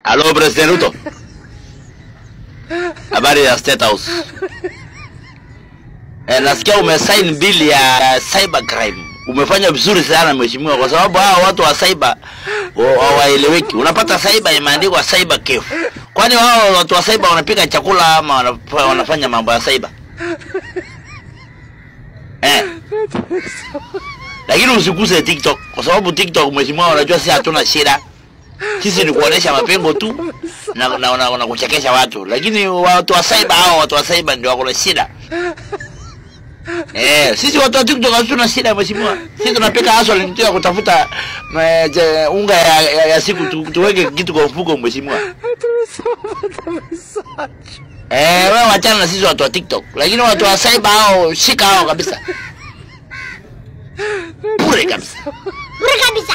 Halo, President Ruto. Habari ya State House. Nasikia umesign bill ya cyber crime. Umefanya vizuri sana mheshimiwa, kwa sababu hao watu wa cyber hawaeleweki. Unapata cyber imeandikwa cyber cafe. Kwani wao watu wa cyber wanapika chakula ama wanafanya mambo ya cyber? Lakini usiguse TikTok, kwa sababu TikTok mheshimiwa, unajua sisi hatuna shida. Sisi ni kuonesha mapengo tu na kuchekesha watu. Lakini watu wa cyber hao, watu wa cyber ndio wako na shida. Sisi watu wa TikTok hatuna shida mheshimiwa. Sisi tunapika hustle ndio ya kutafuta unga ya siku tuweke kitu kwa mfuko mheshimiwa. Wewe wachana na sisi watu wa TikTok. Lakini watu wa cyber hao shika hao kabisa. Bure kabisa. Bure kabisa.